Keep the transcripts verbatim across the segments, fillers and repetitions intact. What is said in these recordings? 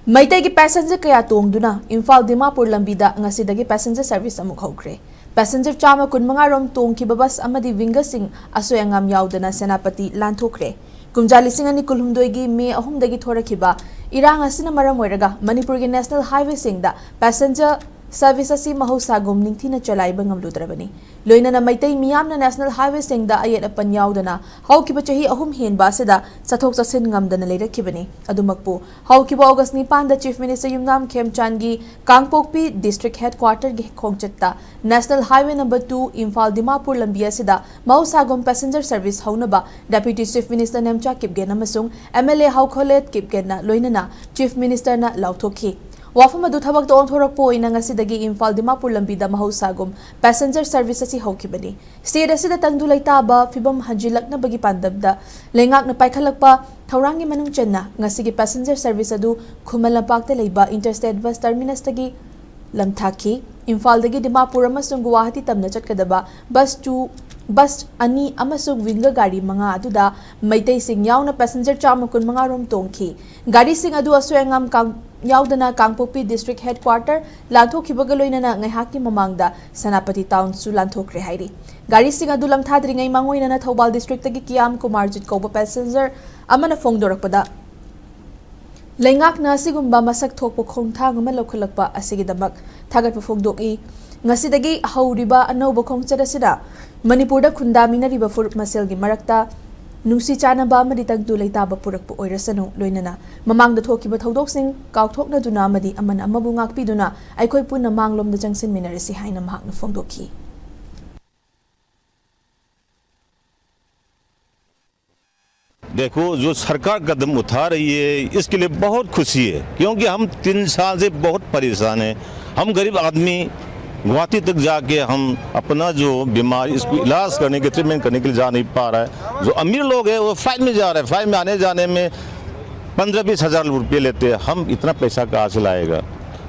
ꯃꯩꯇꯩꯒꯤ ꯄꯦꯁꯦꯟꯖꯔ ꯀꯌꯥ ꯇꯣꯡꯗꯨꯅ ꯏꯝꯐꯥꯜ ꯗꯤꯃꯥꯄꯨꯔ ꯂꯝꯕꯤꯗ ꯉꯁꯤꯗꯒꯤ ꯄꯦꯁꯦꯟꯖꯔ ꯁꯔꯚꯤꯁ ꯑꯃꯨꯛ ꯍꯧꯈ꯭ꯔꯦ꯫ ꯄꯦꯁꯦꯟꯖꯔ ꯆꯥꯝꯃ ꯀꯨꯟꯃꯉꯥ ꯔꯣꯝ ꯇꯣꯡꯈꯤꯕ ꯕꯁ ꯑꯃꯗꯤ ꯋꯤꯡꯒꯔꯁꯤꯡ ꯑꯁꯣꯏ ꯑꯉꯥꯝ ꯌꯥꯎꯗꯅ ꯁꯦꯅꯥꯄꯇꯤ ꯂꯥꯟꯊꯣꯛꯈ꯭ꯔꯦ꯫ ꯀꯨꯝꯖꯥ ꯂꯤꯁꯤꯡ ꯑꯅꯤ ꯀꯨꯟꯍꯨꯝꯗꯣꯏꯒꯤ ꯃꯦ ꯑꯍꯨꯝꯗꯒꯤ ꯊꯣꯔꯛꯈꯤꯕ ꯏꯔꯥꯡ ꯑꯁꯤꯅ ꯃꯔꯝ ꯑꯣꯏꯔꯒ ꯃꯅꯤꯄꯨꯔꯒꯤ ꯅꯦꯁꯅꯦꯜ ꯍꯥꯏꯋꯦꯁꯤꯡꯗ ꯄꯦꯁꯦꯟꯖꯔ ꯁꯔꯚꯤꯁ ꯑꯁꯤ ꯃꯍꯧꯁꯥꯒꯨꯝ ꯅꯤꯡꯊꯤꯅ ꯆꯂꯥꯏꯕ ꯉꯝꯂꯨꯗ꯭ꯔꯕꯅꯤ꯫ ꯂꯣꯏꯅꯅ ꯃꯩꯇꯩ ꯃꯤꯌꯥꯝꯅ ꯅꯦꯁꯅꯦꯜ ꯍꯥꯏꯋꯦꯁꯤꯡꯗ ꯑꯌꯦꯠ ꯑꯄꯟ ꯌꯥꯎꯗꯅ ꯍꯧꯈꯤꯕ ꯆꯍꯤ ꯑꯍꯨꯝ ꯍꯦꯟꯕ ꯑꯁꯤꯗ ꯆꯠꯊꯣꯛ ꯆꯠꯁꯤꯟ ꯉꯝꯗꯅ ꯂꯩꯔꯛꯈꯤꯕꯅꯤ꯫ ꯑꯗꯨꯃꯛꯄꯨ ꯍꯧꯈꯤꯕ ꯑꯣꯒꯁ ꯅꯤꯄꯥꯟꯗ ꯆꯤꯐ ꯃꯤꯅꯤꯁꯇꯔ ꯌꯨꯝꯅꯥꯝ ꯈꯦꯝꯆꯥꯟꯒꯤ ꯀꯥꯡꯄꯣꯛꯄꯤ ꯗꯤꯁꯇ꯭ꯔꯤꯛ ꯍꯦꯗꯀ꯭ꯋꯥꯇꯔꯒꯤ ꯈꯣꯡꯆꯠꯇ national highway number two Imphal Dimapur ꯂꯝꯕꯤ ꯑꯁꯤꯗ ꯃꯍꯧꯁꯥꯒꯨꯝ ꯄꯦꯁꯦꯟꯖꯔ ꯁꯔꯚꯤꯁ ꯍꯧꯅꯕ deputy chief minister Nemcha Kipgen ꯑꯃꯁꯨꯡ ꯑꯦꯝ ꯑꯦꯜ ꯑꯦ ꯍꯧꯈꯣꯂꯦꯠ ꯀꯤꯞꯒꯦꯟꯅ ꯂꯣꯏꯅꯅ ꯆꯤꯐ ꯃꯤꯅꯤꯁꯇꯔꯅ ꯂꯥꯎꯊꯣꯛꯈꯤ꯫ ꯋꯥꯐꯝ ꯑꯗꯨ ꯊꯕꯛꯇ ꯑꯣꯟꯊꯣꯔꯛꯄ ꯑꯣꯏꯅ ꯉꯁꯤꯗꯒꯤ ꯏꯝꯐꯥꯜ ꯗꯤꯃꯥꯄꯨꯔ ꯂꯝꯕꯤꯗ ꯃꯍꯧꯁꯥꯒꯨꯝ ꯄꯦꯁꯦꯟꯖꯔ ꯁꯔꯚꯤꯁ ꯑꯁꯤ ꯍꯧꯈꯤꯕꯅꯤ꯫ ꯁ꯭ꯇꯦꯠ ꯑꯁꯤꯗ ꯇꯪꯗꯨ ꯂꯩꯇꯥꯕ ꯐꯤꯕꯝ ꯍꯟꯖꯤꯜꯂꯛꯅꯕꯒꯤ ꯄꯥꯟꯗꯝꯗ ꯂꯩꯉꯥꯛꯅ ꯄꯥꯏꯈꯠꯂꯛꯄ ꯊꯧꯔꯥꯡꯒꯤ ꯃꯅꯨꯡ ꯆꯟꯅ ꯉꯁꯤꯒꯤ ꯄꯦꯁꯦꯟꯖꯔ ꯁꯔꯚꯤꯁ ꯑꯗꯨ ꯈꯨꯃꯟ ꯂꯝꯄꯥꯛꯇ ꯂꯩꯕ ꯏꯟꯇꯔꯁ꯭ꯇꯦꯠ ꯕꯁ ꯇꯔꯃꯤꯅꯁꯇꯒꯤ ꯂꯝꯊꯥꯈꯤ꯫ ꯏꯝꯐꯥꯜꯗꯒꯤ ꯗꯤꯃꯥꯄꯨꯔ ꯑꯃꯁꯨꯡ ꯒꯨꯋꯥꯍꯥꯇꯤ ꯇꯝꯅ ꯆꯠꯀꯗꯕ ꯕꯁ ꯇꯨ, ꯕꯁ ꯑꯅꯤ ꯑꯃꯁꯨꯡ ꯋꯤꯡꯒꯔ ꯒꯥꯔꯤ ꯃꯉꯥ ꯑꯗꯨꯗ ꯃꯩꯇꯩꯁꯤꯡ ꯌꯥꯎꯅ ꯄꯦꯁꯦꯟꯖꯔ ꯆꯥꯝꯃ ꯀꯨꯟꯃꯉꯥ ꯔꯣꯝ ꯇꯣꯡꯈꯤ꯫ ꯒꯥꯔꯤꯁꯤꯡ ꯑꯗꯨ ꯑꯁꯣꯏ ꯑꯉꯥꯝ ꯀꯥꯡ-, ꯌꯥꯎꯗꯅ ꯀꯥꯡꯄꯣꯛꯄꯤ ꯗꯤꯁꯇ꯭ꯔꯤꯛ ꯍꯦꯗꯀ꯭ꯋꯥꯇꯔ ꯂꯥꯟꯊꯣꯛꯈꯤꯕꯒ ꯂꯣꯏꯅꯅ ꯉꯥꯏꯍꯥꯛꯀꯤ ꯃꯃꯥꯡꯗ ꯁꯦꯅꯥꯄꯇꯤ ꯇꯥꯎꯟꯁꯨ ꯂꯥꯟꯊꯣꯛꯈ꯭ꯔꯦ ꯍꯥꯏꯔꯤ꯫ ꯒꯥꯔꯤꯁꯤꯡ ꯑꯗꯨ ꯂꯝꯊꯥꯗ꯭ꯔꯤꯉꯩ ꯃꯥꯡꯑꯣꯏꯅꯅ ꯊꯧꯕꯥꯜ ꯗꯤꯁꯇ꯭ꯔꯤꯛꯇꯒꯤ ꯀꯤꯌꯥꯝ ꯀꯨꯃꯥꯔꯖꯤꯠ ꯀꯧꯕ ꯄꯦꯁꯦꯟꯖꯔ ꯑꯃꯅ ꯐꯣꯡꯗꯣꯔꯛꯄꯗ, ꯂꯩꯉꯥꯛꯅ ꯑꯁꯤꯒꯨꯝꯕ ꯃꯁꯛ ꯊꯣꯛꯄ ꯈꯣꯡꯊꯥꯡ ꯑꯃ ꯂꯧꯈꯠꯂꯛꯄ ꯑꯁꯤꯒꯤꯗꯃꯛ ꯊꯥꯒꯠꯄ ꯐꯣꯡꯗꯣꯛꯏ꯫ ꯉꯁꯤꯗꯒꯤ ꯍꯧꯔꯤꯕ ꯑꯅꯧꯕ ꯈꯣꯡꯆꯠ ꯑꯁꯤꯅ ꯃꯅꯤꯄꯨꯔꯗ ꯈꯨꯟꯗꯥꯃꯤꯟꯅꯔꯤꯕ ꯐꯨꯔꯨꯞ ꯃꯁꯦꯜꯒꯤ ꯃꯔꯛꯇ ꯅꯨꯡꯁꯤ ꯆꯥꯟꯅꯕ ꯑꯃꯗꯤ ꯇꯪꯗꯨ ꯂꯩꯇꯥꯕ ꯄꯨꯔꯛꯄ ꯑꯣꯏꯔꯁꯅꯨ, ꯂꯣꯏꯅꯅ ꯃꯃꯥꯡꯗ ꯊꯣꯛꯈꯤꯕ ꯊꯧꯗꯣꯛꯁꯤꯡ ꯀꯥꯎꯊꯣꯛꯅꯗꯨꯅ ꯑꯃꯗꯤ ꯑꯃꯅ ꯑꯃꯕꯨ ꯉꯥꯛꯄꯤꯗꯨꯅ ꯑꯩꯈꯣꯏ ꯄꯨꯟꯅ ꯃꯥꯡꯂꯣꯝꯗ ꯆꯪꯁꯤꯟꯃꯤꯟꯅꯔꯁꯤ ꯍꯥꯏꯅ ꯃꯍꯥꯛꯅ ꯐꯣꯡꯗꯣꯛꯈꯤ꯫ देखो, जो सरकार कदम उठा रही है, इसके लिए बहुत खुशी है, क्योंकि हम तीन साल से बहुत परेशान हैं। हम गरीब आदमी गुवाहाटी तक जाके हम अपना जो बीमारी, इसको इलाज करने के, ट्रीटमेंट करने के लिए जा नहीं पा रहा है। जो अमीर लोग हैं, वो फ्लाइट में जा रहे हैं, फ्लाइट में आने जाने में पन्द्रह बीस हज़ार रुपये लेते हैं। हम इतना पैसा कहाँ से लाएगा?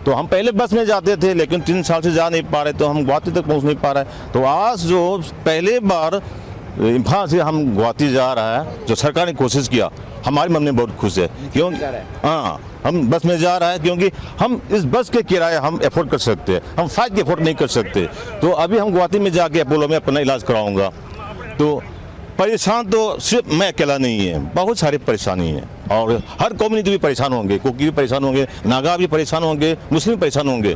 तो हम पहले बस में जाते थे, लेकिन तीन साल से जा नहीं पा रहे, तो हम गुवाहाटी तक पहुँच नहीं पा रहे। तो आज जो पहले बार इम्फाल से हम गुवाहाटी जा रहा है, जो सरकार ने कोशिश किया, हमारे मन में बहुत खुश है। क्यों? हाँ, हम बस में जा रहा है, क्योंकि हम इस बस के किराए हम अफोर्ड कर सकते हैं, हम फ्लाइट के अफोर्ड नहीं कर सकते। तो अभी हम गुवाहाटी में जाके अपोलो में अपना इलाज कराऊंगा। तो परेशान तो सिर्फ मैं अकेला नहीं है, बहुत सारे परेशानी है। और हर कम्युनिटी भी परेशान होंगे, कुकी भी परेशान होंगे, नागा भी परेशान होंगे, मुस्लिम परेशान होंगे।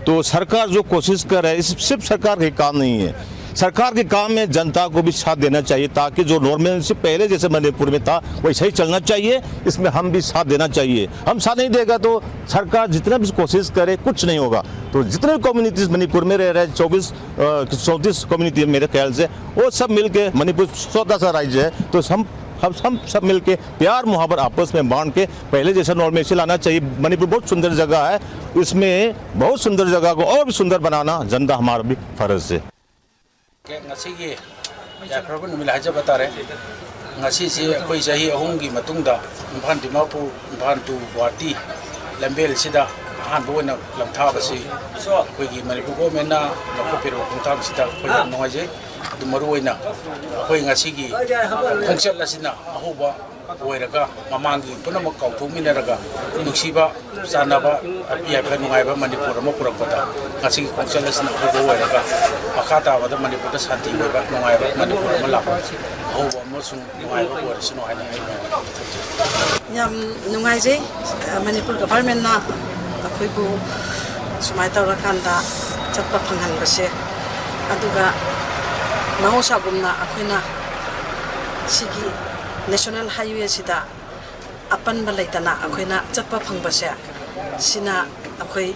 तो सरकार जो कोशिश कर रही है, इस सिर्फ सरकार के काम नहीं है। सरकार के काम में जनता को भी साथ देना चाहिए, ताकि जो नॉर्मल से पहले जैसे मणिपुर में था, वैसा ही चलना चाहिए। इसमें हम भी साथ देना चाहिए। हम साथ नहीं देगा तो सरकार जितना भी कोशिश करे, कुछ नहीं होगा। तो जितने भी कम्युनिटीज मणिपुर में रह रहे हैं, चौबीस चौंतीस कम्युनिटी है मेरे ख्याल से, वो सब मिलके, मणिपुर छोटा सा राज्य है, तो हम हम हम सब मिलके प्यार मोहब्बत आपस में बांट के पहले जैसा नॉर्मेसी लाना चाहिए। मणिपुर बहुत सुंदर जगह है, इसमें बहुत सुंदर जगह को और भी सुंदर बनाना जनता हमारा भी फर्ज है। ꯉꯁꯤꯒꯤ ꯌꯥꯏꯐꯔꯕ ꯅꯨꯃꯤꯠ ꯍꯥꯏꯖꯕ ꯇꯥꯔꯦ꯫ ꯉꯁꯤꯁꯤ ꯑꯩꯈꯣꯏ ꯆꯍꯤ ꯑꯍꯨꯝꯒꯤ ꯃꯇꯨꯡꯗ ꯏꯝꯐꯥꯜ ꯗꯤꯃꯥꯄꯨꯔ, ꯏꯝꯐꯥꯜ ꯇꯨ ꯒꯨꯋꯥꯍꯥꯇꯤ ꯂꯝꯕꯦꯜꯁꯤꯗ ꯑꯍꯥꯟꯕ ꯑꯣꯏꯅ ꯂꯝꯊꯥꯕꯁꯤ ꯑꯩꯈꯣꯏꯒꯤ ꯃꯅꯤꯄꯨꯔ ꯒꯣꯔꯃꯦꯟꯅ ꯂꯧꯈꯠꯄꯤꯔꯕ ꯈꯣꯡꯊꯥꯡꯁꯤꯗ ꯑꯩꯈꯣꯏ ꯌꯥꯝ ꯅꯨꯡꯉꯥꯏꯖꯩ꯫ ꯑꯗꯨ ꯃꯔꯨꯑꯣꯏꯅ ꯑꯩꯈꯣꯏ ꯉꯁꯤꯒꯤ ꯈꯣꯡꯆꯠ ꯑꯁꯤꯅ ꯑꯍꯧꯕ ꯑꯣꯏꯔꯒ ꯃꯃꯥꯡꯒꯤ ꯄꯨꯝꯅꯃꯛ ꯀꯥꯎꯊꯣꯛꯃꯤꯟꯅꯔꯒ ꯅꯨꯡꯁꯤꯕ ꯆꯥꯟꯅꯕ, ꯌꯥꯏꯐ ꯅꯨꯡꯉꯥꯏꯕ ꯃꯅꯤꯄꯨꯔ ꯑꯃ ꯄꯨꯔꯛꯄꯗ ꯉꯁꯤꯒꯤ ꯈꯣꯡꯆꯠ ꯑꯁꯤꯅ ꯑꯍꯧꯕ ꯑꯣꯏꯔꯒ ꯃꯈꯥ ꯇꯥꯕꯗ ꯃꯅꯤꯄꯨꯔꯗ ꯁꯥꯟꯇꯤ ꯑꯣꯏꯕ ꯅꯨꯡꯉꯥꯏꯕ ꯃꯅꯤꯄꯨꯔ ꯑꯃ ꯂꯥꯛꯄ ꯑꯍꯧꯕ ꯑꯃꯁꯨꯡ ꯅꯨꯡꯉꯥꯏꯕ ꯑꯣꯏꯔꯁꯅꯨ ꯍꯥꯏꯅ ꯑꯩꯅ ꯊꯝꯖꯒꯦ꯫ ꯌꯥꯝ ꯅꯨꯡꯉꯥꯏꯖꯩ, ꯃꯅꯤꯄꯨꯔ ꯒꯚꯔꯟꯃꯦꯟꯅ ꯑꯩꯈꯣꯏꯕꯨ ꯁꯨꯃꯥꯏꯅ ꯇꯧꯔꯀꯥꯟꯗ ꯆꯠꯄ ꯐꯪꯍꯟꯕꯁꯦ꯫ ꯑꯗꯨꯒ ꯃꯍꯧꯁꯥꯒꯨꯝꯅ ꯑꯩꯈꯣꯏꯅ ꯁꯤꯒꯤ ꯅꯦꯁꯅꯦꯜ ꯍꯥꯏꯋꯦꯁꯤꯗ ꯑꯄꯟꯕ ꯂꯩꯇꯅ ꯑꯩꯈꯣꯏꯅ ꯆꯠꯄ ꯐꯪꯕꯁꯦ, ꯁꯤꯅ ꯑꯩꯈꯣꯏ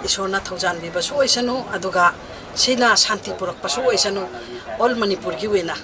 ꯏꯁꯣꯔꯅ ꯊꯧꯖꯥꯟꯕꯤꯕꯁꯨ ꯑꯣꯏꯁꯅꯨ, ꯑꯗꯨꯒ ꯁꯤꯅ ꯁꯥꯟꯇꯤ ꯄꯨꯔꯛꯄꯁꯨ ꯑꯣꯏꯁꯅꯨ꯫ ꯑꯣꯜ ꯃꯅꯤꯄꯨꯔꯒꯤ ꯑꯣꯏꯅ